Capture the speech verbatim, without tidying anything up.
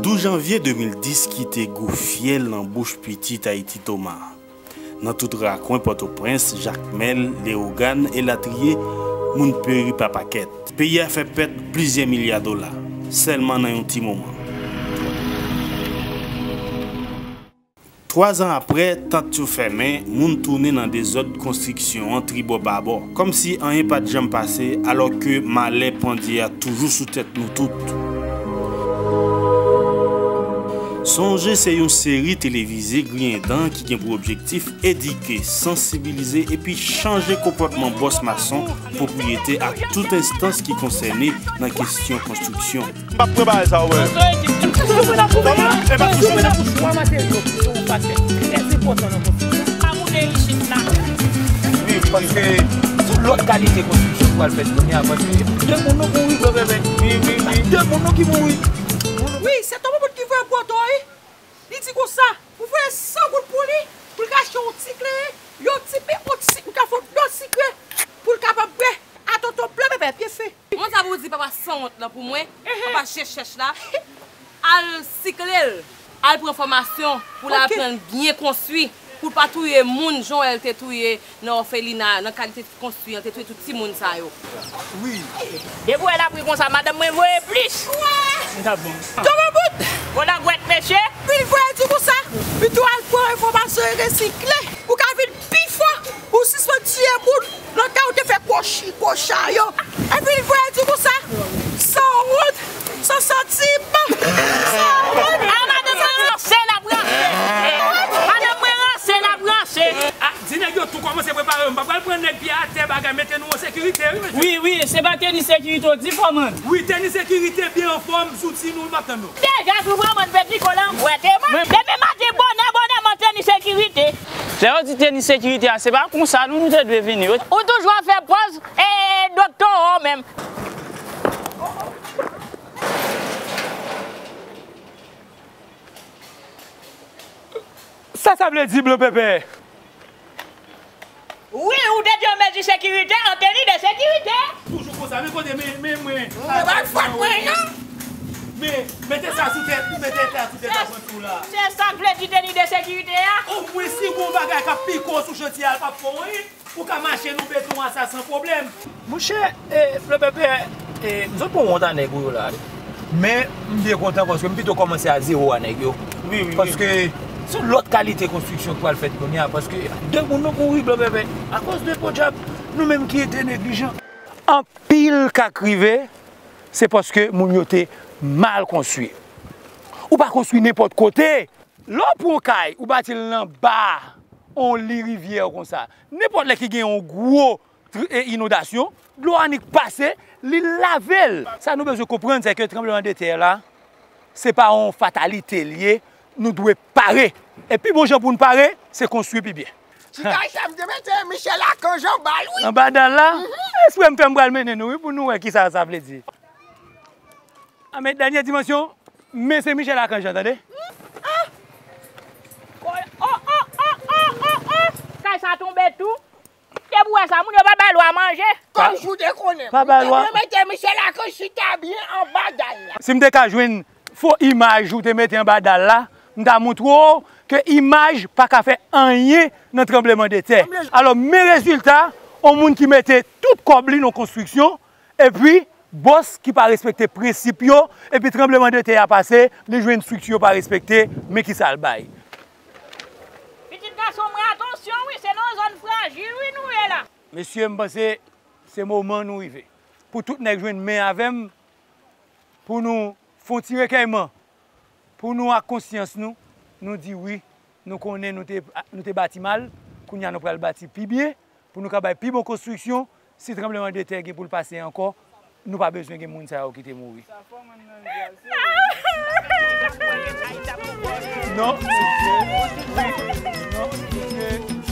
Douz janvye de mil dis kite gou fyèl nan bouch pitit Ayiti Toma. Nan tout rakwen Pòtoprens, Jakmèl, Leyogàn, elatriye, moun peri pa pakèt. Peyi a fè pèt plizyè milya dola, sèlman nan yon ti moman. Twazan apre, tant yo fèmen, moun tounen nan dezòd konstriksyon an tribò babò, kòmsi anyen pa t janm pase, alòske malè pandye a toujou sou tèt nou tout. Sonje se yon seri televize griyen dan ki gen pou objektif edike, sansibilize epi chanje konpòtman bòs mason, pwopriyetè ak tout enstans ki konsène nan kesyon konstriksyon. M p ap pran bagay sa, wè. Kòman? E pa touche mwen. Twa materyo ki se yon faktè trè enpòtan nan konstriksyon. Pa moute isit la. Wi, paske se yon lòt kalite konstriksyon ki pral fèt kounye a, paske de moun nou mouri, bò bèbè. Wi, wi, wi. De moun nou ki mouri. Wi, se Tonton Bout ki voye pou Oto, wi. Li di konsa, pou voye san goud pou li, pou l ka achte yon ti kle, yon ti pen, yon ti sik, pou l ka fè yon dlo sikre, pou l kapab bwè. A Tonton Blan Bèbè, byen fè. Mwen sa pou di papa sanwont lan pou mwen, papa je chèch la, al sikle l, al pran fòmasyon pou l aprann byen konstwi, pou l pa touye moun jan w wè l te touye nan òfelina, nan kalite konstwi an, te touye tout timoun sa yo. Wi. Depi w wè l ap ri konsa, madanm mwen voye plis. Li t ap bon. Tonton Bout, bon lagwèt, mesye. Wi, l voye di konsa, pito al pran enfòmasyon e resikle. Ou ka vin pi fò, ou sispann tiye moun. Lontan ou te fè kwochi, kwocha yo. Epi l voye di konsa, sanwont, san santim, sanwont. A, madanm mwen ranse, l ap ranse. Madanm mwen ranse, l ap ranse. A, di nèg yo tou kòmanse prepare yo. M pa pral pran nèg pye atè bagay, mete nou an sekirite, wi, mesye. Wi, wi, se pa teni sekirite w di, kòmandan. Wi, teni sekirite byen anfòm, zouti nou, m ap tann nou. Deja, sou kòmandan Petiko la, m fwète mwen. Depi maten, bonè, bonè, m an teni sekirite. Lè yo di teni sekirite a, se pa konsa nou, nou te dwe vini, wi. Ou toujou ap fè pòz, e, doktè w menm. Sa sa vle di, Blan Pèpè? Wi, ou te di yon mezi sekirite, an teni de sekirite. Toujou konsa, men kote, men, men mwen. Mwen pa fòt mwen, non. Men, mete sa sou tèt, mete sa sou tèt asanti w la. Se sa k vle di teni de sekirite a. Omwen si gon bagay k ap pike w sou chantye a, l p ap fè w anyen. Ou ka mache nan beton an sa san pwoblèm. Monchè, e, Blan Pèpè, e, m sot pran wont a nèg ou yo la. Men, m byen kontan paske m pito kòmanse a zewo a nèg yo. Wi, wi, wi. Paske se yon lòt kalite konstriksyon ki pral fèt kounye a. Paske de moun nou mouri, Blan Pèpè, akoz de podyab, nou menm ki te neglijan. Anpil ka k rive, se paske moun yo te mal konstwi. Ou pa konstwi nenpòt kote. Lè w pran yon kay, ou bati l nan ba yon li rivyè konsa, nenpòt lè ki gen yon gwo tr-, e, inondasyon, dlo annik pase, li lave l. Sa nou bezwen konprann, se ke tranblemanntè la, se pa yon fatalite l ye, nou dwe pare. E pi bon jan pou n pare, se konstwi pi byen. Ti kay sa m te mete Michel Archange anba l, wi. Anba dal la? Mhm. Espre m fè m pral mennen nou, wi, pou nou wè kisa sa vle di. A, men dènye dimansyon, men se Michel Archange an, tande. Oh, oh, oh, oh, oh, oh. Kay sa tonbe tou. Depi w wè sa, moun yo pa bay lwa manje. Kòm si w te konnen. Pa bay lwa. Ou te mete Michel Archange chita byen anba dal la. Si m te ka jwenn fo imaj ou te mete anba dal la, m ta montre w ke imaj pa ka fè anyen nan tranblemanntè. Alò, men rezilta, yon moun ki mete tout kòb li nan konstriksyon, epi bòs ki pa respekte prensip yo, epi tranblemanntè a pase, li jwenn estrikti yo pa respekte, men kisa l bay. Pitit gason mwen, atansyon wi, se nan yon zòn frajil wi nou ye la. Mesye, m panse se moman nou rive. Pou tout nèg jwenn men avè m, pou nou fè yon ti rekèyman, pou nou ak konsyans nou, nou di wi, nou konnen nou te, nou te bati mal, kounye a nou pral bati pi byen, pou nou ka bay pi bon konstriksyon, si tranblemanntè gen pou l pase ankò, nou pa bezwen gen moun sa yo ki te mouri. Non, non, mesye.